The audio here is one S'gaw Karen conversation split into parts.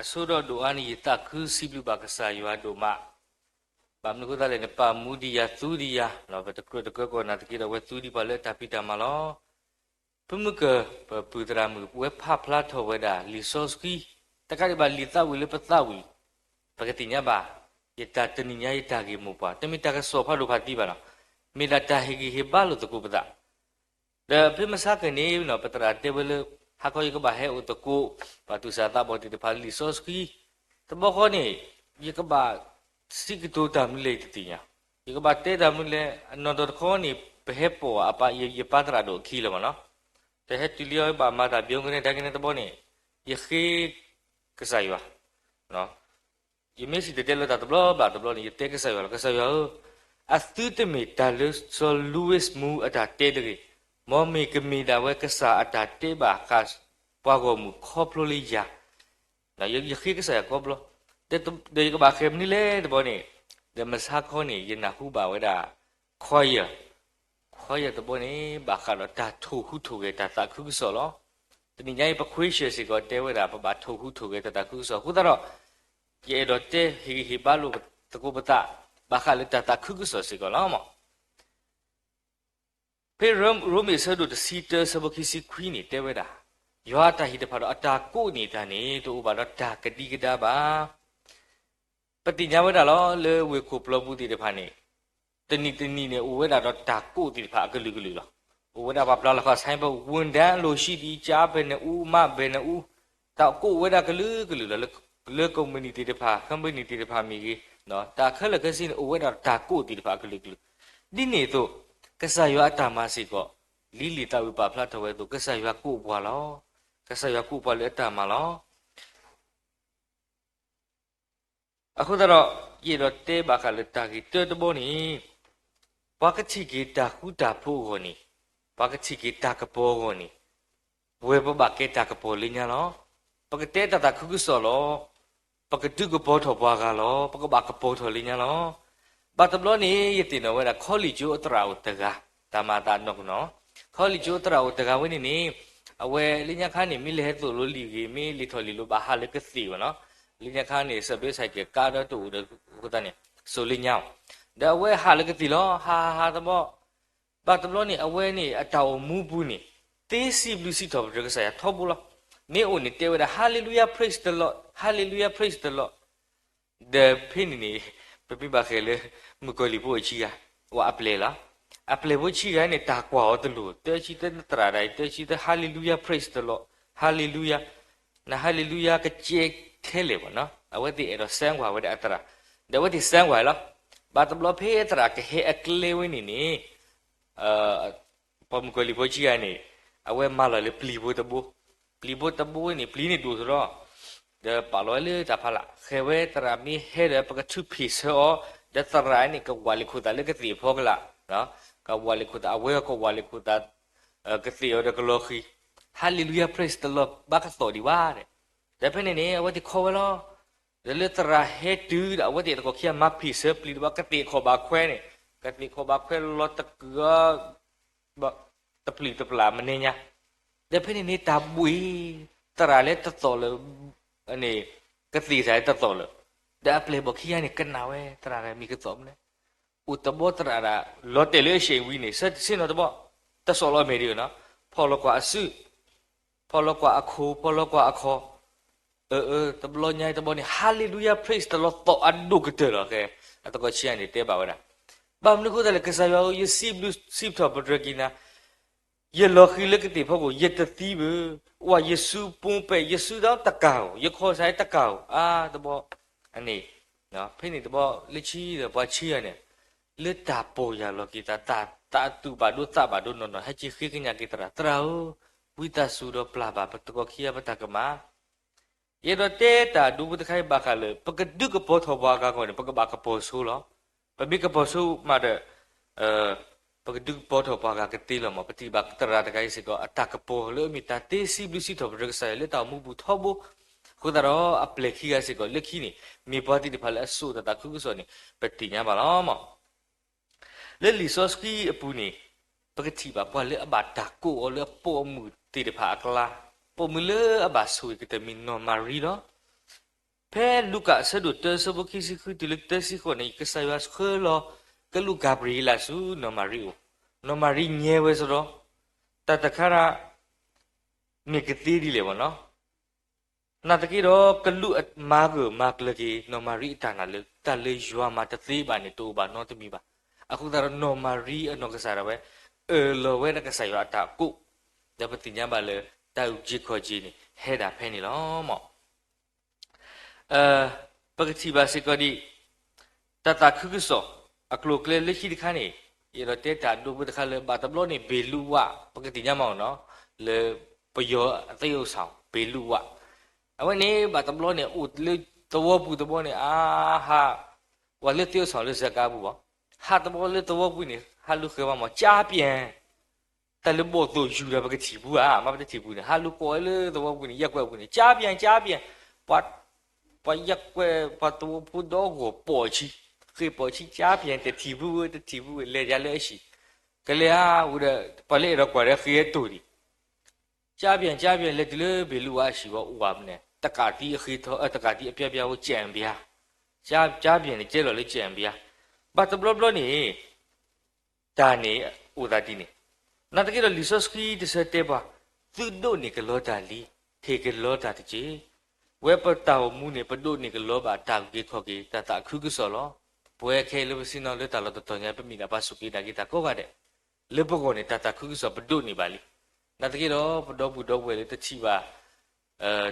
အဆိကတၢၢ်ဒိၣ်အါန့ၣ် ယသးခုစံးဘျုးဘၣ်ကစၢ်ယွၤဒိၣ်မး, ဘၣ်မနုၤအဃိသတးလဲၣ်န့ၣ် ပာ်မူဒံးယၤသူဒံးယၤ, ပတကြၢးတကြၢးကီၢ်နာ်သက့ဒီး အဝဲသူဒံးပှၤလၢအတၢ်ဖံးတၢ်မၤလီၤ. ဖုမုၢ်ကၢၢ် ပပုၢ်သရၣ်မုၣ် ပဝဲဖးဖျါထီၣ်ဝဲဒၣ်လံာ်စီဆှံ, တကးဒံးဘၣ်လံာ်သးဝံၣ်လၢပသးဝံၣ်, ပကသ့ၣ်ညါဘၣ်, ယတၢ်တနံၤညါ ယတၢ်ဂ့ၢ်မိၢ်ပှၢ် တမ့ၢ်တၢ်ကစီၣ်ဖးဒိၣ်ဖးသံဘၣ်နီၤ, မ့ၢ်ဒၣ်တၢ်ဟ့ၣ်ဂံၢ်ဟ့ၣ်ဘါလိာ်သကိးပသး ဒီးဖဲမဆါကန့ၣ် ပသရၣ်တဲဝဲလၢ ဟါခီယကဘၣ်ဟဲအိၣ်သကိး ပှၤသူၣ်စၢ်သးဘီၣ်သ့ၣ်တဖၣ်လၢလံာ်စီဆှံ, တဘျီဃီန့ၣ် ယကဘၣ်စံးကတိၤတၢ်မနုၤလဲၣ်ယတသ့ၣ်ညါ, ယကဘၣ်တဲတၢ်မနုၤလဲၣ်, အနီၢ်နီၢ်တခီန့ၣ် ပဟဲပိာ်အပၢ် ယပၢ်သရၣ်ဒိၣ်အခံလၢၤမးနီၤ, တဟဲတုၤလံအီၤ ယဘၣ်မၤတၢ်ဘျီကနဲ တၢ်ကနဲတဘျီန့ၣ် ယဃ့ကစၢ်ယွၤ ယမ့ၢ်စံၣ်တဲၤတဲလီၤတၢ်တဘျီဘၣ်တဘျီန့ၣ် ယတဲကစၢ်ယွၤလီၤ, ကစၢ်ယွၤဧၢ, အသုတမ့ၢ်တၢ်လၢစီၤ Louis Moo အတၢ်တဲတဂ့ၤ, မ်မ့ၢ်ကမ့ၢ်ဒၣ်ဝဲကစၢ်အတၢ်တဲဘၣ်ဃးပှၤဂီၢ်မုၢ်ခီဖျိလၢယၤ, ယဃ့ကစၢ်ယွၤကိးဘျီ, ဒီးယကဘၣ်ဃ့မနုၤလဲၣ်တဘျီန့ၣ်, ဒီးမဆါခီန့ၣ် ယနၢ်ဟူဘၣ်ဝဲဒၣ် choir, choir တဘျီန့ၣ် ဘၣ်ဃးဒီးတၢ်ထိၣ်ဟူးထိၣ်ဂဲၤတၢ်သးခုကစီၣ်လီၤ. တနံၤညါအံၤ ပခွ့ရှၢၣ်စ့ၢ်ကီးတဲဝဲဒၣ် ပဘၣ်ထိၣ်ဟူးထိၣ်ဂဲၤတၢ်သးခုကစီၣ်အဃိသတးဒီး ယအဲၣ်ဒိးတဲဟ့ၣ်ဂံၢ်ဟ့ၣ်ဘါလိာ်သကိးပသး ဘၣ်ဃးလၢတၢ်သးခုကစီၣ်စ့ၢ်ကီးလီၤ. ဖဲရိမ့ၤအဆၢဒိၣ်တဆံတၢ အဆၢဖိခံဆံခွံန့ၣ်တဲဝဲဒၣ်, ယွၤအတၢ်ဟ့ၣ်တဖၣ်ဒီးအတၢ်ကိးန့ၢ်တၢ်န့ၣ် တအိၣ်ဘၣ်ဒီးတၢ်ကဒံကဒါဘၣ်. ပသ့ၣ်ညါဝဲဒၣ်လီၤ လၢဝ့ၢ်ခိၣ်ပျီပူၤသ့ၣ်တဖၣ်န့ၣ် တနံၤတနံၤန့ၣ် အိၣ်ဝဲဒၣ်ဒီးတၢ်ကိးသ့ၣ်တဖၣ်အကလုာ်ကလုာ်လီၤ. အိၣ်ဝဲဒၣ်ပှၤပျၢ်လီၤဃာ် ဆိုင်ဘုတ် ဝန်ထမ်းလိုရှိသည် ကျားဘယ်နှစ်ဦး မ ဘယ်နှစ်ဦး တၢ်ကိးဝဲဒၣ်ကလုာ်ကလုာ်လီၤ. လၢကုမ္ပဏီသ့ၣ်တဖၣ် company သ့ၣ်တဖၣ်မ့ၢ်ဂ့ၤ, တၢ်ခဲလၢာ်ခဲဆ့န့ၣ် အိၣ်ဝဲဒၣ်တၢ်ကိးသ့ၣ်တဖၣ်အကလုာ်ကလုာ်, ဒ်န့ၣ်အသိး ကစၢ်ယွၤအတၢ်မၤစ့ၢ်ကီး လံာ်လံာ်သးဝံၣ်ပာ်ဖျါထီၣ်ဝဲအသိး ကစၢ်ယွၤကိးပှၤလီၤ. ကစၢ်ယွၤကိးပှၤလၢအတၢ်မၤလီၤ. အဃိသတးဒီး ယအဲၣ်ဒိးတဲဘၣ်ဃးလၢတၢ်ဂ့ၢ်တၢတဘီန့ၣ်, ပှၤကထံၣ်က့ၤတၢ်ဃူတၢ်ဖိးအဂီၢ်န့ၣ်, ပှၤကထံၣ်က့ၤတၢ်ကပီၤအဂီၢ်န့ၣ်, ပဝဲပဘၣ်ကဲတၢ်ကပီၤလၢညါလီၤ. ပကတဲတၢ်သးခုကစီၣ်လီၤ. ပကဒုးကပီၤထီၣ်ပှၤဂၤလီၤ. ပကဘၣ်ကပီၤထီၣ်လၢညါလီၤ. ဘၣ်တဘျီန့ၣ် ယသ့ၣ်နီၣ်ဝဲဒၣ် ခီလ့ၣ်ကၠိအသရၣ်အိၣ်တဂၤ, တၢ်မၤအသးနီၢ်ကနီၢ်, ခီလ့ၣ်ကၠိအသရၣ်အိၣ်တဂၤဝဲန့ၣ်န့ၣ်, အဝဲလၢညါခါန့ၣ် မ့ၢ်လဲၤဟဲသိၣ်လိလံာ်ဂ့ၤ မ့ၢ်လံာ်ထီၣ်လံာ်လိၤ ဘၣ်ဟးလၢကသ့ၣ်ဝဲနီၤ. လၢညါခါန့ၣ် စၢးဘ့စဲးကဲး ကါဒီတအိၣ်ဒီးအဃိသတးန့ၣ် စိာ်လၢညါအီၤ, ဒီးအဝဲဟးလၢကသ့ၣ်လီၤ. ဟးဟးဟးတဘျီ, ဘၣ်တဘျီန့ၣ် အဝဲန့ၣ် အတၢ်အိၣ်မူပူၤန့ၣ် သ့စံးဘျုးစံးထီၣ်ပတြၢၤကစၢ်ယွၤထီဘိလီၤ. မ့ၢ်အိၣ်န့ၣ်တဲဝဲဒၣ် Hallelujah, praise the Lord, Hallelujah, praise the Lord. ဒီးဖဲန့ၣ်န့ၣ် ပမ့ၢ်ဘၣ်ဃးလၢ မုၣ်ကီၤလံၢ်ဖိအဆံဂၤ, ဝဲအပျဲၢ်လီၤ. အပျဲၢ်ဖိဆံဂၤန့ၣ် တၢ်ကွၢ်အီၤတလိၤ, တၢ်ဆံတၢ်သရၣ်ဒၣ်အံၤ တၢ်ဆံတၢ် Hallelujah, praise the Lord, Hallelujah, န Hallelujah ကစဲထဲလဲၣ်ဘၣ်နီၤ. အဝဲသ့ၣ်အဲၣ်ဒိးစဲကွၢ်ဝဲဒၣ်အသရၣ်, ဒီးအဝဲသ့ၣ်စဲကွၢ်လီၤ. ဘၣ်တဘျီဖဲအသရၣ်ကဟဲအကျဲဝဲန့ၣ်န့ၣ် ပှၤမုၣ်ကီၤလံၢ်ဖိဆံဂၤန့ၣ် အဝဲမၤလီၤလၢပျံၤဖိတဘိ, ပျံၤဖိတဘိန့ၣ် ပျံၤန့ၣ်ဒိၣ်ထီၣ်လီၤ. ဒီးပာ်လီၤဝဲလၢတၢ်ဖးလၢ်, ဃဲၤဝဲသရၣ်မ့ၢ်ဟဲဒီး ပကထုးဖံးဆၢအီၤ, ဒီးသရၣ်န့ၣ် ကဝးလ့ၤခိၣ်သးလၢကသ့ၣ်အဖီကလာ်, ကဝးလ့ၤခိၣ်သး အဝဲကဝးလ့ၤခိၣ်သး ကသ့ၣ်အီၤဒီးကလီၤဃံၤ, Hallelujah, praise the Lord ဘၣ်ကသီၣ်ဒံးဘၣ်. ဒီးဖဲန့ၣ်န့ၣ် အဝဲသ့ၣ်ခီဝဲလီၤ. ဒီးလၢသရၣ်ဟဲတုၤဒီး အဝဲသ့ၣ်အသကိးခံဂၤမၤဖံးဆၢပျံၤတဘၣ် ကသ့ၣ်ခီၣ်ဘၣ်ခွဲန့ၣ်, ကသ့ၣ်ခီၣ်ဘၣ်ခွဲလီၤတကုာ်အီၤ တပျုာ်တပျၢ်မနုၤညါ, ဒီးဖဲန့ၣ်န့ၣ် တၢ်ဘှံး သရၣ်လၢတသီၣ်လၢၤန့ၣ်, ကသ့ၣ်စ့ၢ်တသီၣ်လၢၤ, ဒီးအပျဲၢ်ဘီၣ်ခံဂၤန့ၣ် ကနၣ်ဝဲ သရၣ်မံၤကသီၣ်မနုၤလဲၣ်, အိၣ်တဘျီသရၣ်ဒၣ် လီၤတဲာ်လၢအစ့ၣ်ဝံၤန့ၣ် ဆ့ၣ်နီၤတဘျီ, တသီၣ်လီၤမဲာ်ဒံးနီၤ, ဖီၣ်လီၤကွၢ်အစု ဖီၣ်လီၤကွၢ်အခိၣ် ဖီၣ်လီၤကွၢ်အခီၣ်, အၢ အၢ တဘျီညါတဘျီန့ၣ် Hallelujah, praise the Lord သီၣ်အဒိၣ်ကတၢၢ်လီၤ. ဃဲ အသကိးဆံဂၤန့ၣ်တဲဘၣ်ဝဲဒၣ်, ဘၣ်မနုၤအဃိသတးလဲၣ်, ကစၢ်ယွၤဧၢ, ယစံးဘျုးစံးထီၣ်ပတြၢၤက့ၤနၤ, ယလီၤဃံၤလၢကသ့ၣ်ဖီခိၣ် ယတသံဘၣ်, ဝဲယစုပူၤပဲာ် ယစုဒီးတကၢ်ဧိၤ, ယခီၣ်စးတကၢ်ဧိၤ, အါတဘျီ, အန့ၣ်, ဖဲန့ၣ်တဘျီလၢခံဒီးပှၤဆံဂၤန့ၣ် လၢတၢ်ပီၢ်ယၢ်လီၤက့ၤသး သးသူၣ်ဘၣ်ဒိသးဘၣ်ဒိနီၢ်နီၢ် ဟဲက့ၤဃ့ကညးက့ၤသရၣ်, သရၣ်ဧၢ, ဝံသးစူၤဒီးပျၢ်ဘၣ်ပသကိးခံဂၤပတၢ်ကမၣ် ယအဲၣ်ဒိးတဲတၢ်ဒိပူတခါအံၤဘၣ်ဃးလၢ ပကဒုးကပီၤထီၣ်ပှၤဂၤအဂီၢ်န့ၣ် ပကဘၣ်ကပီၤဆိလီၤ. ပမ့ၢ်ကပီၤဆိမးဒီး ပကဒုးကပီၤထီၣ်ပှၤဂၤကသ့လီၤမး. ပထံၣ်ဘၣ်သရၣ်တဂၤအံၤစ့ၢ်ကီး အတၢ်ကပီၤလၢအမ့ၢ်တၢ်သ့စံးဘျုးစံးထီၣ်ပတြၢၤကစၢ်ယွၤလၢတၢ်အိၣ်မူပူၤထီဘိ, အဃိသတးဒီးအပျဲၢ်ခံဂၤစ့ၢ်ကီးလၢခံန့ၣ် မ့ၢ်ပှၤသ့ၣ်တဖၣ်လၢအစိာ်တၢ်သးခုကစီၣ်န့ၣ် ပသ့ၣ်ညါဘၣ်လီၤမး. လၢလံာ်စီဆှံအပူၤန့ၣ် ပကထံၣ်ဘၣ်ပှၤလၢအဘၣ်တၢ်ကိးအီၤလၢအပိာ်မုၣ်သ့ၣ်တဖၣ်အကျါ, ပိာ်မုၣ်လၢအဘၣ်ဆိၣ်ဂ့ၤကတၢၢ်မ့ၢ်နီၢ်မၤရံလီၤ. ဖဲလူၤကၣ်အဆၢဒိၣ်တၢ အဆၢဖိခံဆံဃုတုၤလၢသၢဆံဃိးန့ၣ် ကစၢ်ယွၤဆှၢလီၤကလူးကၤဘြံၤအ့လးဆူနီၢ်မၤရံအအိၣ်, နီၢ်မၤရံညါဝဲစရီ, တၢ်တခါဒၣ် မ့ၢ်ကသ့ဒ်လဲၣ်ဘၣ်နီၤ. နာ်သက့ဒီး ကလူးအမၤဂၢၢ်မၤကျၢၤက့ၤ နီၢ်မၤရံအတၢ်နာ်လၢ တၢ်လၢယွၤမၤတသ့ဘၣ်န့ၣ် တအိၣ်ဘၣ်နီတမံၤဘၣ်. အဃိသတးဒီး နီၢ်မၤရံအနီၢ်ကစၢ်ဒၣ်ဝဲ အၢၣ်လီၤဝဲဒၣ်ကစၢ်ယွၤအတၢ်ကိး, ဒီးပသ့ၣ်ညါဘၣ်လၢ တၢ်အုၣ်က့ၤခီၣ်က့ၤန့ၣ် ဟဲဒၣ်ဖဲန့ၣ်လီၤ. ပကထံၣ်ဘၣ်စ့ၢ်ကီးဒံး တၢ်သးခုကစီၣ် အကျိၤအကျဲလၢခံတခါန့ၣ်, ယအဲၣ်ဒိးတဲတၢ်ဒိဖိတခါလၢ ဘၣ်တဘျီန့ၣ် ဘ့ၣ်လူးဝး ပကသ့ၣ်ညါမးနီၤ, လၢပယီၤအသ့အိၣ်ဆီၣ် ဘ့ၣ်လူးဝး, အဝဲန့ၣ် ဘၣ်တဘျီန့ၣ် အိၣ်လၢသဝီပူၤတဘျီန့ၣ် အါဟး, ဝဲလၢသ့အိၣ်ဆီၣ်လၢစကါပူၤဘၣ်, ဟးတဘျီလၢသဝီပူၤန့ၣ် ဟးလူၤဃဲၤဘၣ်မး ကၠါပၠဲၣ် တၢ်လၢဘီၣ်သိၣ်ယူၤဒီး ပကထံၣ်ပူၤဧါ, မ့ၢ်ပတထံၣ်ပူၤန့ၣ် ဟးလူၤကိးဝဲလၢသဝီပူၤန့ၣ် ယဲၢ်ကွဲၢ်ပူၤန့ၣ် ကၠါပၠဲၣ် ကၠါပၠဲၣ်, ပှၤ, ပှၤယဲၢ်ကွဲၢ် ပှၤသဝီဖိဒီဂီၢ်ပိာ်ဆံ, ဃ့ၢ်ပိာ်ဆံ ကၠါပၠဲၣ် တထံၣ်ပူၤဝဲ တထံၣ်ပူၤဝဲ လဲၤယၤလၢအဟံၣ်, ကလဲၤဧါဝဲဒီး ပှၤလၢအဲၣ်ဒိးကွၢ်ဒီးဃ့အတိၢ်ဒံး ကၠါပၠဲၣ် ကၠါပၠဲၣ် လဲၤတုၤလၢဘ့ၣ်လူးဝးအဟံၣ်ဝဲအိၣ်ဝဲမနုၤ တကးသံအဃ့ထီ တကးသံအပျါပျါဝဲ ကၠဲၣ်ပၠါ, ကၠါပၠဲၣ်န့ၣ် ကဲလီၤလၢကၠဲၣ်ပၠါ, ဘၣ်တဘျီဘျီန့ၣ် တၢ်န့ၣ်အိၣ်သးဒ်န့ၣ်, နာ်သက့ဒီးလံာ်စီဆှံတဆၢတဲပှၤ, သုဒိးန့ၢ်ကလီတၢ်လံ, ဟ့ၣ်ကလီတၢ်တက့ၢ်. ဝဲပတၢ်အိၣ်မူန့ၣ် ပဒိးန့ၢ်ကလီဘၣ်တၢ်အုၣ်က့ၤခီၣ်က့ၤ တၢ်သးခုကစီၣ်လီၤ. ပဝဲခဲအံၤလၢပဆ့ၣ်နီၤလၢတၢ်လီၢ်တတီၤညါ ပမ့ၢ်ဒၣ်ပှၤစူၢ်က့ၤနာ်က့ၤတၢ်ကိးဂၤဒဲး, လၢပဂီၢ်န့ၣ် တၢ်သးခုကစီၣ်ပဒိးန့ၢ်ဘၣ်လံ. နာ်သက့ဒီး ပဒီပုၢ်ဒီဝဲၢ်လၢတထံၣ်ဘၣ်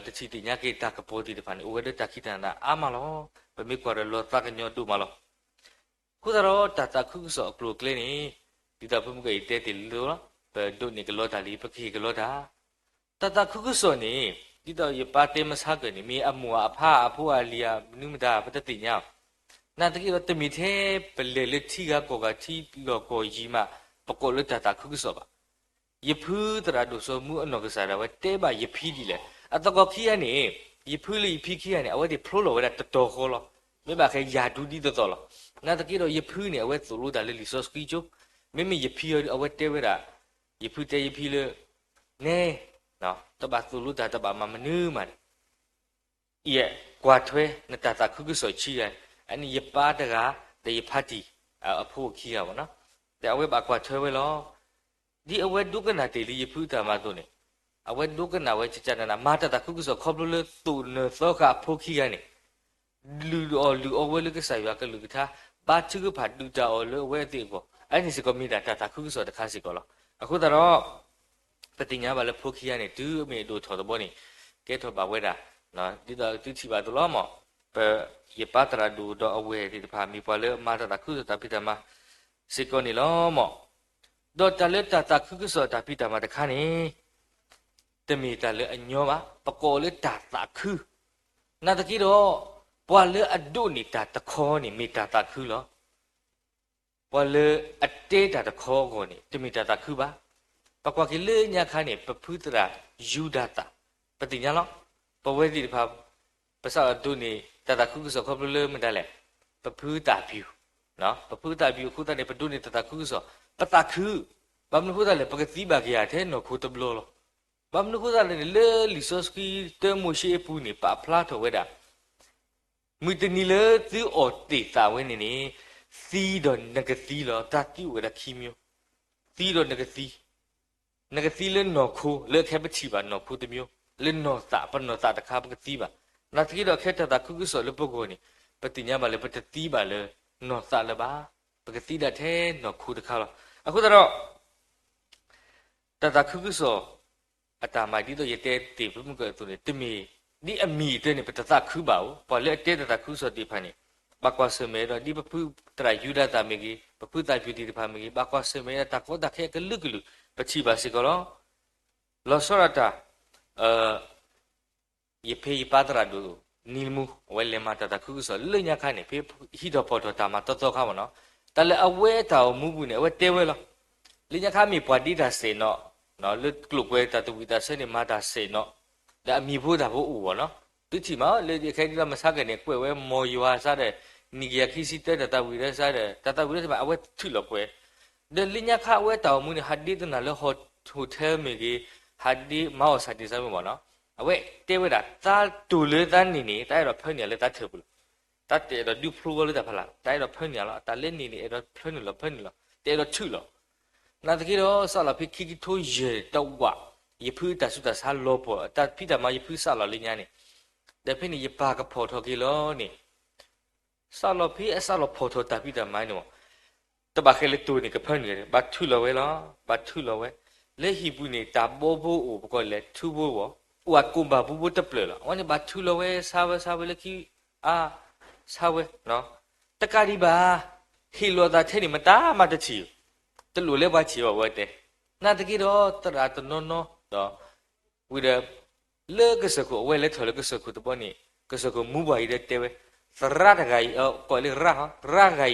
တထံၣ်သ့ၣ်ညါက့ၤတၢ်ကပီၤသ့ၣ်တဖၣ်န့ၣ် အိၣ်ဝဲလၢတၢ်ခံးတၢ်နးအါမးလီၤ. ပမ့ၢ်ကွၢ်ဒီးလီၤသးကညီၤဒိၣ်မးလီၤ. အဃိသတးဒီး တၢ်သးခုကစီၣ်အကျိၤအကျဲန့ၣ် ဒ်သိးဖုမုၢ်ကီၢ်အံၤတဲတ့ၢ်လံလီၤ, ပဒိးန့ၢ်ကလီတၢ်လံ, ပကဟ့ၣ်ကလီတၢ်. တၢ်သးခုကစီၣ်န့ၣ် ဒ်သိးယပၢ်တဲမဆါကၢၢ်န့ၣ် မ့ၢ်အမိၢ်အဖါအဖိအလံၤဧါ မနုၤမတၤ ပတသ့ၣ်ညါ. နာ်သက့ဒီး တမ့ၢ်ထဲပလဲၤလၢထံဂၤကီၢ်ဂၤ ထံလီၢ်ကီၢ်ယံၤမး ပကိးလၢတၢ်သးခုကစီၣ်ဘၣ်. ယဖုသရၣ်ဒိၣ်စီၤမူအနီၢ်ကစၢ်ဒၣ်ဝဲတဲဘၣ်ယဖံဒ်လဲၣ်. အသကိးခံဂၤန့ၣ် ယဖုလၢယဖံခံဂၤန့ၣ် အဝဲသ့ၣ်ဖျိလီၤဝဲဒၣ်တတီၤဃီလီၤ. မ့ၢ်ဘၣ်ဃးယၤဒူဒ်သိးသိးလီၤ. နာ်သက့ဒီးယဖုန့ၣ် အဝဲသိၣ်လိတၢ်လၢလံာ်စီဆှံကၠိ, မ့မ့ၢ်ယဖံအီၤဒုး အဝဲတဲဝဲဒၣ်, ယဖုတဲယဖံလၢ နဲ, တဘၣ်သိၣ်လိတၢ် တဘၣ်မၤမနုၤမးန့ၣ် ယကွၢ်ထွဲနတၢ်သးခုကစီၣ်ဆံဂၤ, အန့ၣ်ယပၢ်တဂၤ ဒီးယဖါတံၢ်အဖိခံဂၤဘၣ်နီၤ, ဒီးအဝဲဘၣ်ကွၢ်ထွဲဝဲလီၤ. ဒ်အဝဲဒိကနၣ်တ့ၢ်လံယဖုတၢ်မၤအသိးန့ၣ်, အဝဲဒိကနၣ်ဝဲကကနၣ် မၤတၢ်သးခုကစီၣ်ခီဖျိလၢသိၣ်နၢၤသီဃာ်အဖိခံဂၤန့ၣ် လုၢ်အီၣ်လုၢ်အီဝဲလၢကစၢ်ယွၤကလုၢ်ကထါ, ဘါထုကဖၣ်ဒုၣ်တၢ်အီၣ်လၢအဝဲသ့ၣ်အဂီၢ်, အန့ၣ်စ့ၢ်ကီးမ့ၢ်ဒၣ်တၢ်သးခုကစီၣ်တခါစ့ၢ်ကီးလီၤ. အဃိသတးဒီး ပသ့ၣ်ညါဘၣ်လၢဖိခံဂၤန့ၣ် တုၤမ့ၢ်အဒိၣ်ထီၣ်တဘျီန့ၣ် ကဲထီၣ်ဘၣ်ဝဲဒၣ်, ဒ်သိးသုထံၣ်ဘၣ်အသိးလီၤမး, ပယပၢ်သရၣ်ဒိၣ်ဒီးအဝဲၢ်သ့ၣ်တဖၣ် မ့ၢ်ပှၤလၢအမၤတၢ်သးခုကစီၣ်တၢ်ဖံးတၢ်မၤစ့ၢ်ကီးန့ၣ်လီၤမး. ဒီးတၢ်လၢတၢ်သးခုကစီၣ်တၢ်ဖံးတၢ်မၤတခါန့ၣ် တမ့ၢ်တၢ်လၢအညီဘၣ်, ပကိးလၢတၢ်သးခု, နာ်သက့ဒီး ပှၤလၢအဒိးန့ၢ်တၢ်တခီန့ၣ် မ့ၢ်တၢ်သးခုလီၤ. ပှၤလၢအတဲတၢ်တခီအဂီၢ်န့ၣ် တမ့ၢ်တၢ်သးခုဘၣ်. ပကွၢ်က့ၤလၢညါခါန့ၣ် ပဖုသရၣ်ယူဒၤသၣ်, ပသ့ၣ်ညါလီၤ. ပဝဲသ့ၣ်တဖၣ် ပစးထီၣ်ဒိးန့ၢ်တၢ်သးခုကစီၣ်ခီဖျိလၢမတၤလဲၣ်, ပဖုသၣ်ပျူၤ, ပဖုသၣ်ပျူၤအဃိသတးန့ၣ် ပဒိးန့ၢ်တၢ်သးခုကစီၣ်, ပသးခု, ဘၣ်မနုၤအဃိသတးလဲၣ် ပကသံဘၣ်က့ၤယၤထဲနီၢ်ခိတဘျီလီၤ. ဘၣ်မနုၤအဃိသတးလဲၣ်န့ၣ် လၢလံာ်စီဆှံတၢမိၤၡ့အပူၤန့ၣ် ပာ်ဖျါထီၣ်ဝဲဒၣ် မုၢ်တနံၤလၢသုအီၣ်တ့ၢ်သးဝဲန့ၣ်န့ၣ်, သံဒီးနကသံလီၤ. တၢ်သံအိၣ်ဝဲဒၣ်ခံမျိုး, သံဒီးနကသံ, နကသံလၢနီၢ်ခိ လၢအခဲပထံၣ်ဘၣ်နီၢ်ခိတမျိုး, လၢနီၢ်သး ပနီၢ်သးတခါပကသံဘၣ်. နာ်သက့ဒီးခဲတၢ်သးခုကစီၣ်လၢပဂီၢ်န့ၣ် ပသ့ၣ်ညါဘၣ်လၢပတသံဘၣ်လၢနီၢ်သးလၢၤဘၣ်, ပကသံဒၣ်ထဲနီၢ်ခိတခါလီၤ. အဃိသတးဒီး တၢ်သးခုကစီၣ် အတၢ်မၤဒ်သိးယတဲတ့ၢ်ဖုမုၢ်ကၢၢ်အသိးန့ၣ် တမ့ၢ်ဒ်အမံၤအတၢန့ၣ် ပတသးခုဘၣ်ဧိၤ, ပှၤလၢအတဲတၢ်သးခုကစီၣ်သ့ၣ်တဖၣ်န့ၣ် ဘၣ်ကွၢ်ဆၢၣ်မဲာ်ဒီး ဒ်ပဖုသရၣ်ယူဒၤသၣ်မ့ၢ်ဂ့ၤ, ပဖုသၣ်ပျူၤသ့ၣ်တဖၣ်မ့ၢ်ဂ့ၤ, ဘၣ်ကွၢ်ဆၢၣ်မဲာ်ဒီးတၢ်ကီတၢ်ခဲအကလုာ်ကလုာ် ပထံၣ်ဘၣ်စ့ၢ်ကီးလီၤ. လီၤဆီဒၣ်တၢ် ယဖဲယပၢ်သရၣ်ဒိၣ်နံၤလမူ အဝဲလဲၤမၤတၢ်သးခုကစီၣ်လၢညါခါန့ၣ် ဖဲဟံးထီၣ်ဖီၣ်ထီၣ်တၢ်မၤသီသီခါမ့ၢ်နီၤ, တၢ်လၢအဝဲတၢ်အိၣ်မူပူၤန့ၣ် အဝဲတဲဝဲလီၤ. လၢညါခါမ့ၢ်ပှၤဒ့တၢ်စဲးနီၤ, လၢကျိာ်ကွဲတၢ်သဝံၣ်တၢ်ဆၢန့ၣ် မၤတၢ်စဲးနီၤ, ဒီးအမံၤဖိတၢ်ဖိအိၣ်ဘၣ်နီၤ, သုထံၣ်မးလၢခဲဒ်လီၤမဆါကၢၢ်န့ၣ် ကွဲးဝဲမ်ယွၤစးဒီး နံၣ်ကယၤခံဆံတၢတၢ်သးဝံၣ်ဒီးစးဒီး တၢ်သးဝံၣ်ဒီးတဖၣ် အဝဲထုးလီၤကွဲး ဒီးလၢညါခါအဝဲတၢ်အိၣ်မူန့ၣ် ဟးဒ့တနၢ်လၢ hotel မ့ၢ်ဂ့ၤ, ဟးဒ့မၤအီၣ်ဆၣ်တ့ၢ်ဆၣ်မ့ၢ်ဘၣ်နီၤ, အဝဲတဲဝဲဒၣ် သးတိၤလၢသးန့ၣ်န့ၣ် သးအဲၣ်ဒိးဖၢနုာ်လၢသးထၢၣ်ပူၤလီၤ. သးတအဲၣ်ဒိးဒုးဖျိဝဲလၢတၢ်ဖီလာ်, သးအဲၣ်ဒိးဖၢနုာ်လီၤ. တၢ်လၢန့ၣ်န့ၣ် အဲၣ်ဒိးဖျိနုာ်လီၤ, ဖၢနုာ်လီၤ, တအဲၣ်ဒိးထုးလီၤ. နာ်သက့ဒီး စးလီၤဖဲခံကထိယဲၢ်တဝး, ယဖုတၢ်ဆူးတၢ်ဆါလီၤပှီၢ်, တၢ်ဖံးတၢ်မၤယဖုစးလီၤလၢညါန့ၣ်, ဒီးဖဲန့ၣ်ယပၢ်ကဖီၣ်ထီၣ်က့ၤလီၤန့ၣ်, စးလီၤဖဲအစးလီၤဖီၣ်ထီၣ်တၢ်ဖံးတၢ်မၤန့ၣ်မး, တဘၣ်ဃဲလၢတိၤန့ၣ် ကဖၢနုာ်, ဘၣ်ထုးလီၤဝဲလီၤ, ဘၣ်ထုးလီၤဝဲ. လၢဟံၣ်ပူၤန့ၣ် တၢ်ဘီဘိအိၣ် ပကိးလဲၣ် ထူဘိဝီၤ, အိၣ်အကိၣ်ဘၣ်ပူဖိတဖျၢၣ်လီၤ. အဝဲန့ၣ်ဘၣ်ထုးလီၤဝဲ ဆါဝဲဆါဝဲလၢခံ, အါ, ဆါဝဲ, တကးဒံးဘၣ်, ဟ့ၣ်လီၤသးထဲန့ၣ် မတၤမးတထံၣ်, တလိၣ်လၢပှၤထံၣ်ဘၣ်ဝဲတဲ. နာ်သက့ဒီး သရၣ်တနီၤနီၤဒီး ဝံၤဒီး လၢကစၢၢ်ခိၣ် အဝဲလဲၤထီၣ်လၢကစၢၢ်ခိၣ်တဘီန့ၣ်, ကစၢၢ်ခိၣ်မူပှၤအံၤဒီးတဲဝဲ, သရၣ်တဂၤအံၤ, ကိးလၢရၣ်, ရၣ်ဂၤအံၤ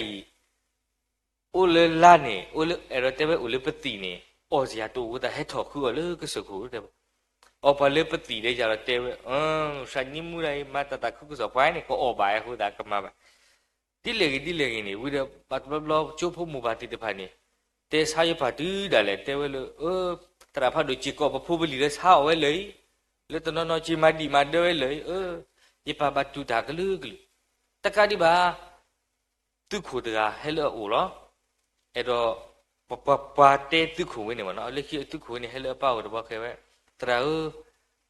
အိၣ်လၢလါန့ၣ်, အိၣ်လၢ အဲၣ်ဒိးတဲဝဲအိၣ်လၢပသံၣ်န့ၣ်, အီၣ်စ့ၢ်ယၤတအိၣ်သး ဟဲထီၣ်ဃုအီၤလၢကစၢၢ်ခိၣ်တဲဝဲ. အီၣ်ပှၤလၢပသံၣ်ဒီးယၤဒီးတဲဝဲ, သးနံမူဒၣ်အံၤ မၤတၢ်သးခုကစီၣ်ပှၤန့ၣ် ကအီၣ်ဘၣ်အဃိသးကမၤဘၣ် ဒ်လဲၣ်ဂ့ၤဒ်လဲၣ်ဂ့ၤန့ၣ်, ဝံၤဒီးဘၣ်တဘျီဘျီ ကၠိဖိမိၢ်ပၢ်သ့ၣ်တဖၣ်န့ၣ် တဲဆါယပၢ်တုၤဒၣ်လဲာ် တဲဝဲလၢ, သရၣ်ဖးဒိၣ် စ့ၢ်ကီးပဖိပလံၤလၢဆါအီၣ်ဝဲလၢာ်အံၤ, လၢတနီၤနီၤ စ့မၤဒံးမၤဒၢဝဲလၢာ်အံၤ, ယပၢ်ဘၣ်တူၢ်တၢ်ကလုာ်ကလုာ်, တကးဒံးဘၣ် သုးခိၣ်တဂၤဟဲလၢအအိၣ်လီၤ. အဲၣ်ဒိး ပှၤ ပှၤတဲသုးခိၣ်ဝဲန့ၣ်မ့ၢ်နီၤ, လၢခံသုးခိၣ်ဝဲန့ၣ် ဟဲလၢအပၢ်အိၣ်တဘျီဃီဝဲ, သရၣ်ဧၢ,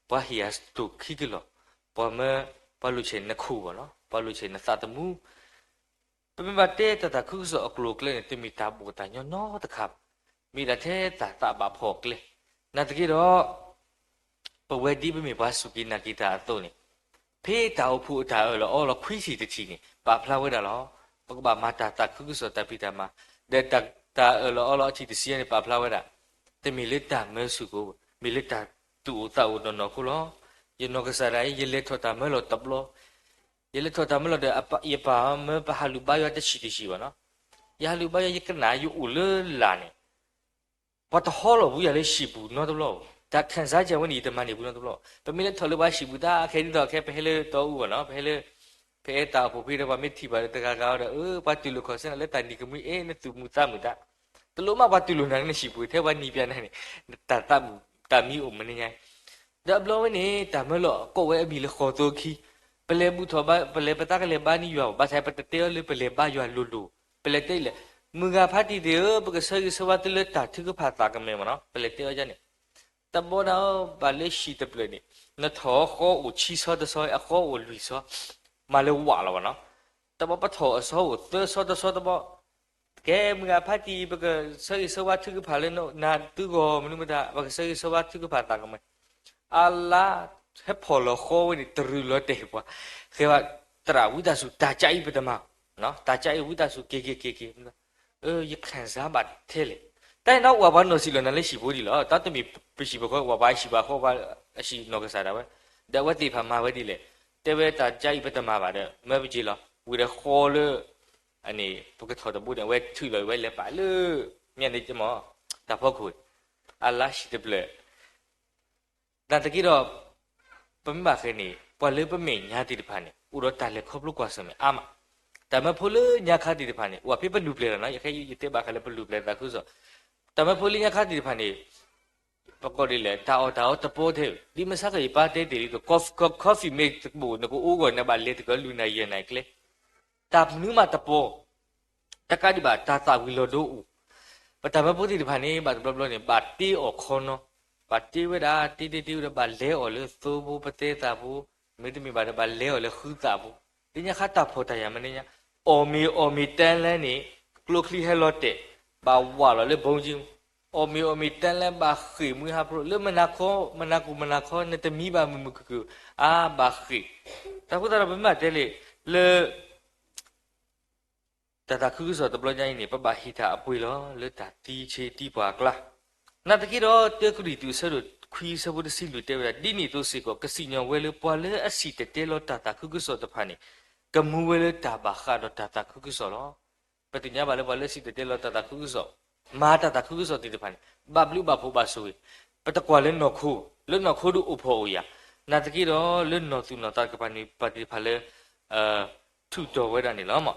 ပှၤဟ့ၣ်ယၤစတိၣ်ခံကလီၢ်, ပှၤမၢ ပှၤလိာ်ဆဲးနခိၣ်ဘၣ်နီၤ, ပှၤလိာ်ဆဲးနသးသမူ ပမ့ၢ်ဘၣ်တဲတၢ်သးခုကစီၣ်အကျိၤအကျဲန့ၣ် တမ့ၢ်တၢ်ဘၣ်တၢ်ညီညီတခါဘၣ်. မ့ၢ်ဒၣ်ထဲတၢ်သးဘၣ်ဖီၣ်ကျဲ, နာ်သက့ဒီး ပဝဲဒ်ပမ့ၢ်ပှၤစူၢ်က့ၤနာ်က့ၤတၢ်အသိးန့ၣ်, ဖဲတၢ်အိၣ်ဖှိၣ်အတၢ်အၢၣ်လီၤအီလီၤခွံဆံတထံၣ်န့ၣ် ပာ်ဖျါဝဲဒၣ်လီၤ. ပကဘၣ်မၤတၢ်သးခုကစီၣ်တၢ်ဖံးတၢ်မၤ, ဒီးတၢ်အၢၣ်လီၤအီလီၤအထံၣ်တဆံန့ၣ် ပာ်ဖျါဝဲဒၣ်, တမ့ၢ်လၢတၢ်မၢဆူၣ်ကိၣ်, မ့ၢ်လၢတၢ်သူၣ်အိၣ်သးအိၣ်နီၢ်နီၢ်အဃိလီၤ. ယနီၢ်ကစၢ်ဒၣ်အံၤ ယလဲၤထီၣ်တၢ်မၢလီၢ်တဘျီ, ယလဲၤထီၣ်တၢ်မၢလီၢ်ဒီး ယပၢ်မၢပဟးလူၤဘါယွၤတဆံးတဆံးဘၣ်နီၤ. ယဟးလူၤဘါယွၤ ယကနၣ်ယအိၣ်လၢလၢ်န့ၣ် ပှၤတဟီလီၤဘူးယၤလၢဟံၣ်ပူၤနီတဘျီ, တၢ်ခံစားချက်ဝဲန့ၣ် ယတမၤန့ၢ်ဘူးနီတဘျီ. ပမ့ၢ်လဲၤထီၣ်လၢပှၤဟံၣ်ပူၤ တၢ်ခဲဒ်သိးခဲ ပဟဲလၢတီအူဘၣ်နီၤ, ပဟဲလၢ ပအဲၣ်တၢ်အိၣ်ဖှိၣ်ဖဲဒီး ပှၤမ့ၢ်ထံၣ်ဘၣ်ဒီးတဂၤဂၤဒီး အၢ ပှၤတူၢ်လိာ်ခီၣ်ဆၢနၤလၢတၢ်နံၤကမှံ အဲၣ် နသူၣ်မုာ်သးမုာ်တၢ်, တလိၣ်မးပှၤတူၢ်လိာ်နၤလၢနဟံၣ်ပူၤ ထဲပှၤနံၤပၠးနၤန့ၣ် တၢ်သးမုာ်တၢ်မံအိၣ်မနုၤညါ ဒီးအဘျီဝဲန့ၣ် တၢ်မၢလီၢ်ကိးဝဲအမံၤလၢဃီၤသိခံ, ပလဲၤဘူၣ်ထီၣ်ဘါ ပလဲၤပသးကလဲၤဘါန့ၢ်ယွၤဘၣ်, ဘၣ်ဆၣ်ပတတဲအီၤလၢပလဲၤဘါယွၤလိၤလိၤ, ပလဲၤတဲလၢ မုၢ်ဂၤဖးတံၢ်သ့ၣ်ဧၢ, ပကဆၢဂ့ၤဆၢဝါသုလၢတၢ်ထုကဖၣ်သးကမဲာ်မ့ၢ်နီၤ, ပလဲၤတဲအီၤဒ်န့ၣ်, တဘျီဒၣ်ဘၣ်လၢဟံၣ်တဖျၢၣ်န့ၣ် နထီၣ်အဃီအိၣ်ဆံဆီတဆီ အဃီအိၣ်လွံၢ်ဆီ, မၤလၢဝးလီၤဘၣ်နီၤ, တဘျီပထီၣ်အဆီအိၣ်သၢဆီတဆီတဘျီ ကဲ မုၢ်ဂၤဖးတံၢ် ပကဆၢဂ့ၤဆၢဝါထုကဖၣ်လၢနသုဂီၢ်မနုၤမတၤ ပကဆၢဂ့ၤဆၢဝါထုကဖၣ်သးကမဲာ်, အလါ ဟဲဖီၣ်လီၤဃီဝဲန့ၣ် တရုၤလီၤတဲာ်ပှၤ, ဃဲဝဲ သရၣ်ဝံသးစူၤ တၢ်ကါအံၤပတမၤ, တၢ်ကါအံၤဝံသးစူၤ က့ၤက့ၤက့ၤက့ၤ, ယ ခံစားချက် ဘၣ်ထဲလဲၣ်, တၢ်အံၤန့ၣ် ဝဲပှၤနီၢ်စံၣ်လီၤနၤလၢဟံၣ်ဖိဒံးလီၤ, တၢ်တမ့ၢ်ပဟံၣ်ပဃီ ဝဲပှၤဟံၣ်ပဃီ ပှၤအဟံၣ်နီၢ်ကစၢ်ဒၣ်ဝဲ, ဒီးအဝဲသ့ၣ်တဖၣ်မၤဝဲဒ်လဲၣ်, တဲဝဲတၢ်ကါအံၤပတမၤဘၣ်ဒီး မၢပက့ၤလီၤ, ဝံၤဒီးဃီလၢ အန့ၣ် ပကထီၣ်တဘိန့ၣ် အဝဲထုးလီၤဝဲလဲၤပာ်လၢ မ့ၢ်န့ၣ်မ့ၢ် တၢ်ဖီခိၣ်, အလါဟံၣ်တဖျၢၣ် နာ်သက့ဒီး ပမ့ၢ်ဘၣ်ဃးန့ၣ် ပှၤလၢပမဲာ်ညါသ့ၣ်တဖၣ်န့ၣ် အိၣ်ဒီးတၢ်လဲၤခီဖျိကွၢ်ဆၢၣ်မဲာ်အါမး, တၢ်မၢဖိလၢညါခါသ့ၣ်တဖၣ်န့ၣ် အိၣ်ဖဲပလူၤပျဲၢ်လီၤနီၤ, ယခဲအံၤယတဲဘၣ်ဃးလၢပလူၤပျဲၢ်သးခုကစီၣ်, တၢ်မၢဖိလၢညါခါသ့ၣ်တဖၣ်န့ၣ် ပကိးဒ်လဲၣ် တၢ်အီၣ်တၢ်အီတပီထဲ, ဒ်မ့ၢ်စ့ၢ်ကီးယပၢ်တဲတ့ၢ်လံ coffee mate တဘိ နကအိၣ်ဂီၢ် နဘၣ်လဲၤတကလုာ်နၤယဲၢ်နၤကျဲ, တၢ်မနုၤမးတပီ, တကးဒံးဘၣ် တၢ်သၣ်ဝံၤလီၤဒိအိၣ်, ပတၢ်မၢဖိသ့ၣ်တဖၣ်န့ၣ် ဘၣ်တဘျီဘျီန့ၣ် ဘၣ်တ့အီၣ်ခီနီၤ, ဘၣ်တ့ဝဲဒၣ် တ့တ့တ့ဝဲဒီး ဘၣ်လဲၤအီၣ်လၢသိဖိပသဲသးဖိ, မ့တမ့ၢ်ဘၣ်ဒီး ဘၣ်လဲၤအီၣ်လၢဃုသၣ်ဖိ, လၢညါခါတၢ်ဖှီၣ်တၢ်ယာ်မနုၤညါ, အီၣ်မ့ၤအီၣ်မ့ၤတၢ်လဲၣ်န့ၣ် ကျိချံဟဲလီၤတဲာ်, ဘၣ်ဝးလီၤလၢဘိကၠံ, အီၣ်မ့ၤအီၣ်မ့ၤတၢ်လဲၣ် ဘၣ်ဃ့ၢ်မုၢ်ဟးဖျိး လၢမုၢ်နၤခီ မုၢ်နၤကိၢ်မုၢ်နၤခီ နတမံဘၣ်မုာ်မုာ်ခုၣ်ခုၣ်, အါဘၣ်ဃ့ၢ်, တၢ်ဃိသတးဒီး ပမ့ၢ်ဘၣ်တဲလံ လၢ တၢ်သးခုကစီၣ်တဘျီညါအံၤန့ၣ် ပဘၣ်ဟ့ၣ်တၢ်အပှ့ၤလီၤ လၢတၢ်သံဆ့သံပှၢ်အကျါ, နာ်သက့ဒီး တၢကရံၣ်သူး အဆၢဒိၣ်ခွံ အဆၢဖိတဆံလွံၢ်တဲဝဲဒၣ်, ဒ်န့ၣ်အသိးစ့ၢ်ကီး ကစံၣ်ညီၣ်ဝဲလၢ ပှၤလၢအစံၣ်တဲၤတဲလီၤတၢ်သးခုကစီၣ်တဖၣ်န့ၣ် ကမူဝဲလၢတၢ်ဘၣ်ဃးဒီးတၢ်သးခုကစီၣ်လီၤ. ပသ့ၣ်ညါဘၣ်လၢ ပှၤလၢအစံၣ်တဲၤတဲလီၤတၢ်သးခုကစီၣ်, မၤတၢ်သးခုကစီၣ်သ့ၣ်တဖၣ်န့ၣ် ဘၣ်ဘျုးဘၣ်ဖှိၣ်ဘၣ်ဆိၣ်ဂ့ၤ, ပတကွၢ်လၢနီၢ်ခိ, လၢနီၢ်ခိဒုးအိၣ်ဖှီၣ်အိၣ်ယာ်, နာ်သက့ဒီး လၢနီၢ်သူၣ်နီၢ်သးတကပၤန့ၣ် ပှၤသ့ၣ်တဖၣ်လၢ ထုးထီၣ်ဝဲဒၣ်န့ၣ်လီၤ.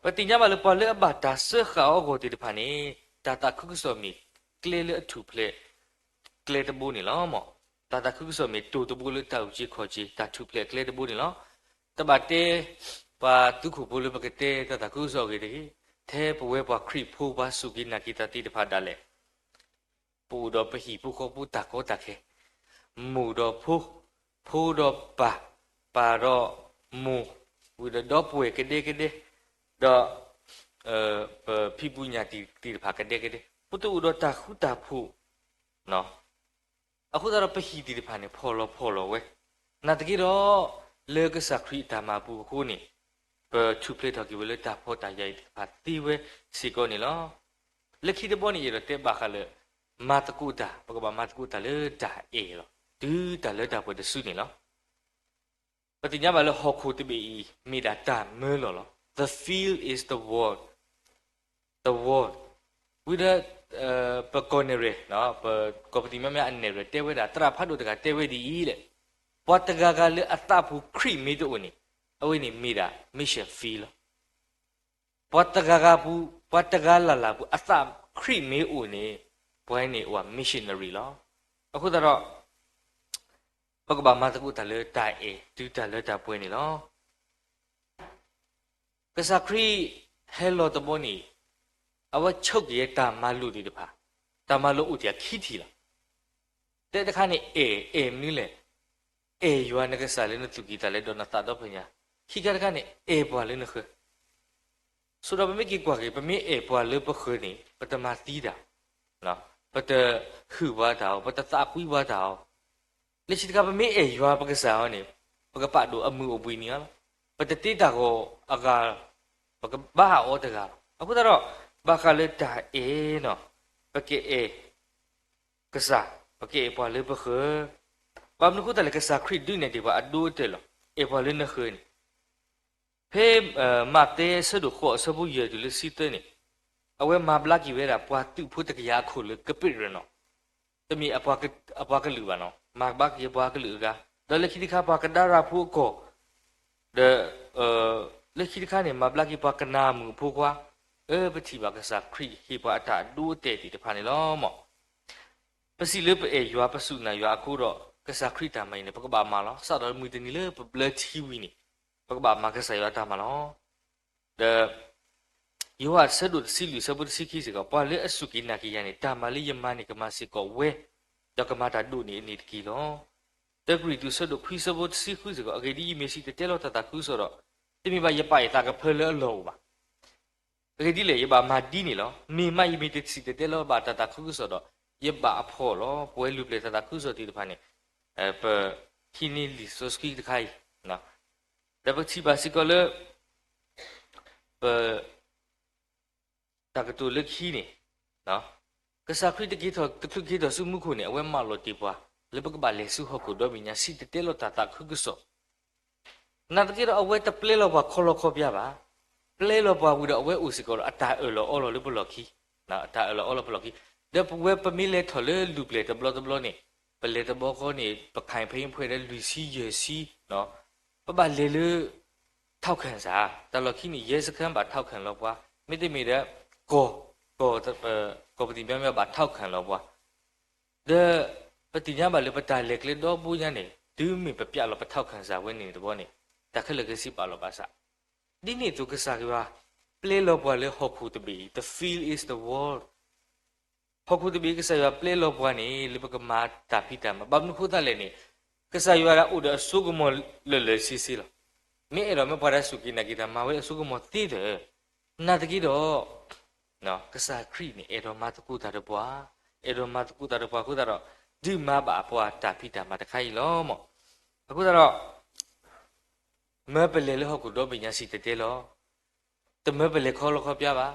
ပသ့ၣ်ညါဘၣ်လၢ ပှၤလၢအဘၣ်တၢ်စၢဃာ်အီၤအဂီၢ်သ့ၣ်တဖၣ်န့ၣ် တၢ်သးခုကစီၣ်မ့ၢ်ကျဲလၢအထူၣ်ဖျဲး ကျဲတဘိန့ၣ်လီၤ. တၢ်သးခုကစီၣ်မ့ၢ်တိၤတဘိလၢတၢ်အုၣ်က့ၤခီၣ်က့ၤ တၢ်ထူၣ်ဖျဲးအကျဲတဘိန့ၣ်လီၤ. တဘၣ်တဲပှၤသုးခိၣ်ဖိလၢပကတဲတၢ်သးခုကစီၣ်အဂ့ၢ်တဂ့ၤ, ထဲပဝဲပှၤခရံာ်ဖိ ပှၤစူၢ်က့ၤနာ်က့ၤတၢ်သ့ၣ်တဖၣ်ဒၣ်လဲာ် ပအိၣ်ဒီးပဟံၣ်ဖိဃီဖိတၢ်ကီတၢ်ခဲ, မိၢ်ဒီးဖိ, ဖိဒီးပၢ်, ပၢ်ဒီးမိၢ်, ဝံၤဒီးဒီပုၢ်ဝဲၢ်ကဒဲကဒဲ, ဒီး ပဖံပူညၣ်တံၢ်သ့ၣ်တဖၣ်ကဒဲကဒဲ, ပတအိၣ်ဒီးတၢ်ဃူတၢ်ဖိး, အဃိသတးဒီးပဟံၣ်သ့ၣ်တဖၣ်န့ၣ် ဖီၣ်လီၤဖီၣ်လီၤဝဲ, နာ်သက့ဒီး လၢကစၢ်ခရံာ်အတၢ်မၤပူၤအဃိန့ၣ် ပထူၣ်ဖျဲးထီၣ်က့ၤဝဲလၢတၢ်ဖှီၣ်တၢ်ယာ်အံၤသ့ၣ်တဖၣ်သ့ဝဲစ့ၢ်ကီးန့ၣ်လီၤ. လၢခံတဘီန့ၣ် ယအဲၣ်ဒိးတဲဘၣ်ဃးလၢ မၤသကိးတၢ်, ပကဘၣ်မၤသကိးတၢ်လၢတၢ်အဲၣ်လီၤ. တုၤတၢ်လၢတၢ်ပှဲၤတစုန့ၣ်လီၤ. ပသ့ၣ်ညါဘၣ်လၢဟီၣ်ခိၣ်တဘ့ၣ်အံၤ မ့ၢ်ဒၣ်တၢ်မၢလီၢ်လီၤ. The field is the world, the world. ဝံၤဒီး ပကီၢ်နဲၣ်ရွဲၣ်, ပကီၢ်ပသံၣ်မၠၣ်မၠၣ်အနဲၣ်ရွဲၣ်တဲဝဲဒၣ် သရၣ်ဖးဒိၣ်တဂၤတဲဝဲဒ်အံၤလဲၣ်, ပှၤတဂၤဂၤလၢအသးပူၤခရံာ်မ့ၢ်တအိၣ်န့ၣ် အဝဲန့ၣ်မ့ၢ်ဒၣ် mission field လီၤ. ပှၤတဂၤဂၤပူၤ, ပှၤတဂၤလၢ်လၢ်ပူၤအသးခရံာ်မ့ၢ်အိၣ်န့ၣ် ပှၤန့ၣ်အိၣ် missionary လီၤ. အဃိသတးဒီး ပကဘၣ်မၤသကိးတၢ်လၢတၢ်အဲၣ် တုၤတၢ်လၢတၢ်ပှဲၤန့ၣ်လီၤ. ကစၢ်ခရံာ်ဟဲလီၤတဘီန့ၣ် အဝဲဆိၣ်က့ၤတၢ်မၤလိာ်သ့ၣ်တဖၣ်, တၢ်မၤလိာ်အိၣ်တ့ၢ်ခံထံၣ်လီၤ. တၢတခါန့ၣ် အဲၣ်, အဲၣ်မနုၤလဲၣ်, အဲၣ်ယွၤနကစၢ်လၢနသူၣ်ကံၢ်သးလဲဒီးနသးဒီဖျၢၣ်ညါ, ခံခါတခါန့ၣ် အဲၣ်ပှၤလၢနဃၢၤ ဆိဒီးပမ့ၢ်က့ၤကွၢ်က့ၤ ပမ့ၢ်အဲၣ်ပှၤလၢပဃၢၤန့ၣ် ပတမၤသံတၢ်, ပတဟုၣ်ပှၤတၢ်အီၤ, ပတသးကွံပှၤတၢ်အီၤ, လၢခံတခါ ပမ့ၢ်အဲၣ်ယွၤပကစၢ်အီၤန့ၣ် ပကပာ်ဒိၣ်အမုၢ်အိၣ်ဘှံးနံၤအီၤလီၤ. ပတတ့တၢ်ဂီၤအဂၤ, ပကဘါအီၤတဂၤလီၤ. အဃိသတးဒီး ဘၣ်ဃးလၢတၢ်အဲၣ်န့ၣ် ပကအဲၣ်ကစၢ်, ပကအဲၣ်ပှၤလၢပဃၢၤ, ဘၣ်မနုၤအဃိသတးလဲၣ် ကစၢ်ခရံာ်ဒုးနဲၣ်တ့ၢ်ပှၤအဒိအတဲာ်လီၤ. အဲၣ်ပှၤလၢနဃၢၤန့ၣ် ဖဲ မးသဲအဆၢဒိၣ်ဃိးအဆၢဖိယဲၢ်တုၤလၢဆံသၢန့ၣ်, အဝဲမၤဘျါက့ၤဝဲဒၣ်ပှၤသုးဖိတကယၤအခိၣ်လၢကပ့းရနီၤ, တမ့ၢ်အပှၤကလုာ်ဘၣ်နီၤ, မၤဘျါက့ၤပှၤကလုာ်အဂၤ, ဒီးလၢခံတခါပှၤကဒါရၢဖိအကီၢ်, ဒီး လၢခံတခါန့ၣ် မၤဘျါက့ၤပှၤကနၤအမုၣ်အဖိခွါ, အၢ ပထံၣ်ဘၣ်ကစၢ်ခရံာ်ဟ့ၣ်ပှၤအတၢ်အဒိအတဲာ်သ့ၣ်တဖၣ်န့ၣ်လီၤမး. ပစံးလၢပအဲၣ်ယွၤပစူၢ်နာ်ယွၤအဃိဒီး ကစၢ်ခရံာ်တၢ်မၤအံၤန့ၣ် ပကဘၣ်မၤလီၤ. စးထီၣ်မုၢ်တနံၤလၢပဘျၢထံဝံၤန့ၣ် ပကဘၣ်မၤကစၢ်ယွၤအတၢ်မၤလီၤ. ဒီး ယိၤဟၣ်အဆၢဒိၣ်တဆံလွံၢ်အဆၢဖိတဆံခံစ့ၢ်ကီး, ပှၤလၢအစူၢ်က့ၤနာ်က့ၤယၤန့ၣ် တၢ်မၤလၢယမၤန့ၣ် ကမၤစ့ၢ်ကီးဝဲ, ဒီးကမၤတၢ်ဒိၣ်န့ၢ်အန့ၣ်တက့ၢ်လီၤ. တၢကရံၣ်သူးအဆၢဒိၣ်ခွံအဆၢဖိတဆံဃုစ့ၢ်ကီး, အဂ့ၢ်ဒ်အံၤ, ယမ့ၢ်စံၣ်တဲၤတဲလီၤတၢ်သးခုကစီၣ်ဒီး, တမ့ၢ်ဘၣ်ယပာ်ယသးကဖၢလၢအလီၢ်အိၣ်ဘၣ်. အဂ့ၢ်ဒ်လဲၣ်, ယဘၣ်မၤဒ်န့ၣ်လီၤ. မ့ၢ်မးယမ့ၢ်တစံၣ်တဲၤတဲလီၤဘၣ်တၢ်သးခုကစီၣ်ဒီး, ယဘၣ်အဖှီၣ်လီၤ. ပဝဲလူၤပျဲၢ်တၢ်သးခုကစီၣ်သ့ၣ်တဖၣ်န့ၣ်, ပဟံးန့ၢ်လံာ်စီဆှံတခါအံၤ, ဒီးပထံၣ်ဘၣ်စ့ၢ်ကီးလၢ ပ တၢ်ကတိၤလၢခံန့ၣ်, ကစၢ်ခရံာ်တချုးက့ၤထီၣ်ဆူမူခိၣ်န့ၣ် အဝဲမၢလီၤတ့ၢ်ပှၤ လၢပကဘၣ်လဲၤဆူဟီၣ်ခိၣ်ဒီဘ့ၣ်ညါ စံၣ်တဲၤတဲလီၤတၢ်သးခုကစီၣ်, နာ်သက့ဒီး အဝဲတပျဲလီၤပှၤခီလီခီပျါဘၣ်. ပျဲလီၤပှၤဝံၤဒီး အဝဲအိၣ်စ့ၢ်ကီးဒီးအတၢ်အၢၣ်လီၤအီလီၤလၢပလီၢ်ခံ, အတၢ်အၢၣ်လီၤအီလီၤပလီၢ်ခံ, ဒီးပဝဲပမ့ၢ်လဲၤထီၣ်လၢလူၤပျဲၢ်တဘျီတဘျီန့ၣ်, ပလဲၤတဘျီဃီန့ၣ် ပခးဖဲဖဲဒီးလွံၢ်ဆံယဲၢ်ဆံ, ပဘၣ်လဲၤလၢ ထောက်ခံစာ, တၢ်လီၢ်ခံန့ၣ် ရဲစခန်း ဘၣ်ထောက်ခံလီၤပှၤ, မ့တမ့ၢ်ဒီး ကီၢ်, ကီၢ်, ကီၢ်ပသံၣ်မၠၣ်မၠၣ် ဘၣ်ထောက်ခံလီၤပှၤ, ဒီး ပသ့ၣ်ညါဘၣ်လၢပတၢ်လဲၤကျဲဒီဘိညါန့ၣ် တုၤမ့ၢ်ပပျးလီၤပ ထောက်ခံစာ ဝဲန့ၣ်တဘျီန့ၣ် တၢ်ခဲလၢာ်ခဲဆ့ဘၣ်လီၤဘၣ်စး, ဒ်န့ၣ်အသိးကစၢ်ယွၤ ပျဲလီၤပှၤလၢဟီၣ်ခိၣ်တဘ့ၣ်အံၤ, the field is the world. ဟီၣ်ခိၣ်တဘ့ၣ် ကစၢ်ယွၤပျဲလီၤပှၤန့ၣ် လၢပကမၤတၢ်ဖံးတၢ်မၤ, ဘၣ်မနုၤအဃိသတးလဲၣ်န့ၣ်, ကစၢ်ယွၤအိၣ်ဒီးအစိကမီၤလၢာ်လၢာ်ဆ့ဆ့လီၤ. မ့ၢ်အဲၣ်ဒိးမ့ၢ်ပှၤတၢ်စူၢ်က့ၤနာ်က့ၤတၢ်မၤဝဲအစိကမီၤသ့ဒီး, နာ်သက့ဒီး ကစၢ်ခရံာ်န့ၣ် အဲၣ်ဒိးမၤသကိးတၢ်ဒီးပှၤ, အဲၣ်ဒိးမၤသကိးတၢ်ဒီးပှၤအဃိသတးဒီး, ဒုးမၤဘၣ်ပှၤတၢ်ဖံးတၢ်မၤတခါအံၤလီၤမး. အဃိသတးဒီး မၢပလဲၤလၢဟီၣ်ခိၣ်ဒီဘ့ၣ်ညါ စံၣ်တဲၤတဲလီၤ, တမၢပလဲၤခီလီခီပျါဘၣ်.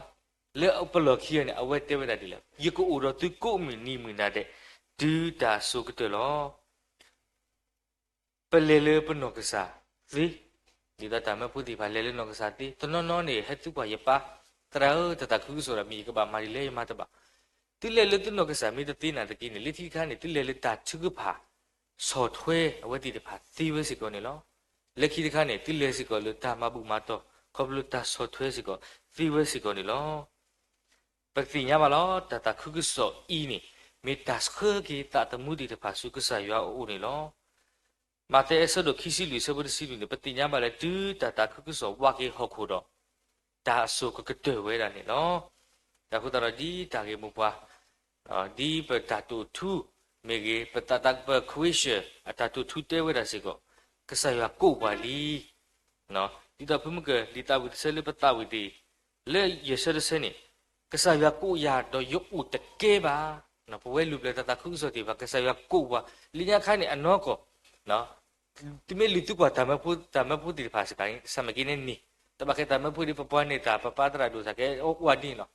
လၢပလီၢ်ခံအံၤန့ၣ် အဝဲတဲဝဲဒၣ်ဒ်လဲၣ်, ယကအိၣ်ဒီးသုကိးမုၢ်နံၤမုၢ်နၤဒဲး တုၤတၢ်အစိၤကတၢၢ်လီၤ. ပလဲၤလၢပနီၢ်ကစၢ်သ့, ဒ်သိးတၢ်မၢဖိသ့ၣ်တဖၣ်လဲၤလၢနီၢ်ကစၢ်သ့, တနီၤနီၤန့ၣ် ဟဲသံကွၢ်ယပၢ်, သရၣ်ဧၢ, တၢ်သးခုကစီၣ်ဒီး မ့ၢ်ယကဘၣ်မၤဒ်လဲၣ် ယမၤတဘၣ်. သုလဲၤလၢသုနီၢ်ကစၢ်မ့ၢ်တသ့နာ်သက့န့ၣ်, လၢခံတခါန့ၣ် သုလဲၤလၢတၢ်ထုကဖၣ် ဆီၣ်ထွဲအဝဲသ့ၣ်တဖၣ်သ့ဝဲစ့ၢ်ကီးန့ၣ်လီၤ. လၢခံတခါန့ၣ် သုလဲၤစ့ၢ်ကီးလၢတၢ်မၤဘူၣ်မၤတီၢ် ခီဖျိတၢ်ဆီၣ်ထွဲစ့ၢ်ကီး သ့ဝဲစ့ၢ်ကီးန့ၣ်လီၤ. ပသ့ၣ်ညါဘၣ်လီၤ, တၢ်သးခုကစီၣ်အံၤန့ၣ် မ့ၢ်တၢ်ဆှၢက့ၤသးသမူသ့ၣ်တဖၣ်ဆူကစၢ်ယွၤအအိၣ်န့ၣ်လီၤ. မးသဲအဆၢဒိၣ်ခံဆံလွံၢ် အဆၢဖိတဆံလွံၢ်န့ၣ် ပသ့ၣ်ညါဘၣ်လၢ တုၤတၢ်သးခုကစီၣ်ဝးက့ၤဟီၣ်ခိၣ်ဒီး တၢ်အစိၣ်ကကတၢၢ်ဝဲဒၣ်န့ၣ်လီၤ. အဃိသတးဒီးဒ်တၢ်ဂ့ၢ်မိၢ်ပှၢ် ဒ်ပတၢ်တိာ်ထူမ့ၢ်ဂ့ၤ, ပသးသးပ creation အတၢ်တိာ်ထူတဲဝဲဒၣ်စ့ၢ်ကီး, ကစၢ်ယွၤကိးပှၤလံ. ဒ်သိးဖုမုၢ်ကၢၢ် လံာ်သးဝံၣ်တဆၢလၢပသးဝံၣ်တ့ၢ် လၢယဆၢတဆၢန့ၣ်, ကစၢ်ယွၤကိးယၤဒီးယအိၣ်တကဲဘၣ်. ပဝဲလူၤပျဲၢ်တၢ်သးခုကစီၣ်သ့ၣ်တဖၣ် ကစၢ်ယွၤကိးပှၤ လၢညါခါန့ၣ်အနီၢ်ကီၢ် သုမ့ၢ်လုၢ်သုပှၤတၢ်မၢဖိ, တၢ်မၢဖိသ့ၣ်တဖၣ်စ့ၢ်ကီးန့ၣ် စၢ်မ့ၢ်က့န့ၣ်န့ၣ်, တဘၣ်ဃးတၢ်မၢဖိဒီး ပပှၤန့ၢ်တၢ် ပပၢ်သရၣ်ဒိၣ်စ့ၢ်ကီး အိၣ်ဝဲဒ်န့ၣ်လီၤ.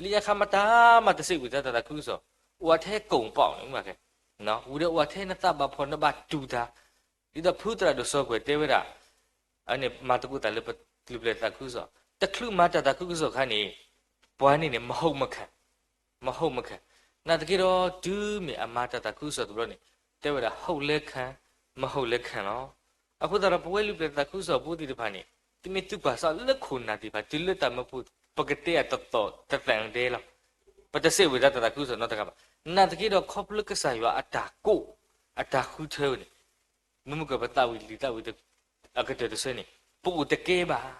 လၢညါခါမတၤမးတစံးဝံၤတၢ်သးခုကစီၣ်, အိၣ်ထဲကိၣ်ပီၣ်န့ၣ်မးကဲ, ဝံၤဒီးအိၣ်ထဲနသးဘၣ်ဖှီၣ်နဘၣ်တူၢ်တၢ်, ဒ်သိးဖုသရၣ်ဒိၣ်စီၤကွဲၤတဲဝဲဒၣ် အန့ၣ်မၤသကိးတၢ်လၢပလူၤပျဲၢ်သးခုကစီၣ်, တချုးမၤတၢ်သးခုကစီၣ်အခါန့ၣ်, ပှၤန့ၣ်န့ၣ် မဟုတ်မခံ, မဟုတ်မခံ, နာ်သက့ဒီး တုၤမ့ၢ်အမၤတၢ်သးခုကစီၣ်တဘျီန့ၣ်, တဲဝဲဒၣ် ဟုတ်လည်းခံ, မဟုတ်လည်းခံ လီၤ. အဃိသတးဒီး ပဝဲလူၤပျဲၢ်သးခုကစီၣ်ဖိသ့ၣ်တဖၣ်န့ၣ်, သုမ့ၢ်သုကွၢ်စးလၢခိၣ်နၢ်သ့ၣ်တဖၣ် တုၤလၢတၢ်မၢဖိ, ပကတဲအတသီၣ်တသဲးဒဲလီၤ. ပတစံးဝံၤတၢ်သးခုကစီၣ်နီတဂၤဘၣ်. နာ်သက့ဒီး ခီဖျိကစၢ်ယွၤအတၢ်ကိး, အတၢ်ဃုထၢန့ၣ်, မ့မ့ၢ်ကပသးဝံၣ်လံာ်သးဝံၣ်အကတၢၢ်တဆၢန့ၣ်, ပအိၣ်တကဲဘၣ်.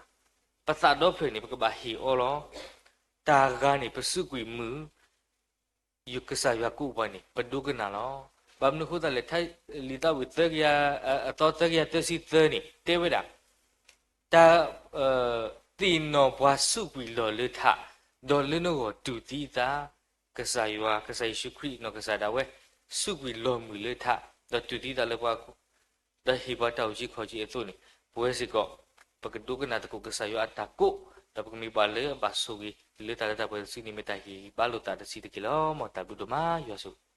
ပသးဒီဖျၢၣ်န့ၣ် ပကဘၣ်ဟ့ၣ်အီၤလီၤ. တၢ်ဂၤန့ၣ် ပစူးကွံာ်မုာ်, ကစၢ်ယွၤကိးပှၤန့ၣ် ပဒိကနၣ်လီၤ. ဘၣ်မနုၤအဃိသတးလဲၣ်, လံာ်သးဝံၣ်သၢကယၤ, အသီသၢကယၤသၢဆံသၢန့ၣ် တဲဝဲဒၣ်, တၢ်, သ့ၣ်နီၣ်ပှၤစူးကွံာ်လီၢ်လၢထး, ဒီးလၢနဂီၢ်တူၢ်သံအသး, ကစၢ်ယွၤ, ကစၢ်ယ့ၣ်ၡူးခရံာ်နီၢ်ကစၢ်ဒၣ်ဝဲ, စူးကွံာ်လီၢ်မုာ်လၢထး, ဒီးတူၢ်သံအသးလၢပှၤအဃိ, ဒီးဟ့ၣ်ပှၤတၢ်အုၣ်က့ၤခီၣ်က့ၤအသိးန့ၣ်, ပဝဲစ့ၢ်ကီး, ပကဒိကနၣ်သကိးကစၢ်ယွၤအတၢ်ကိး, ဒီးပကမ့ၢ်ပှၤလၢအဘၣ်ဆိၣ်ဂ့ၤ, လၢတၢ်လၢတၢ်ပှဲၤတစုန့ၣ် မ့ၢ်တၢ်ဟ့ၣ်ဘါလိာ်သးတစုတက့ၢ်လီၤ. မ်တၢ်ဘျုးဒိၣ်မးယွၤဆိၣ်ဂ့ၤ.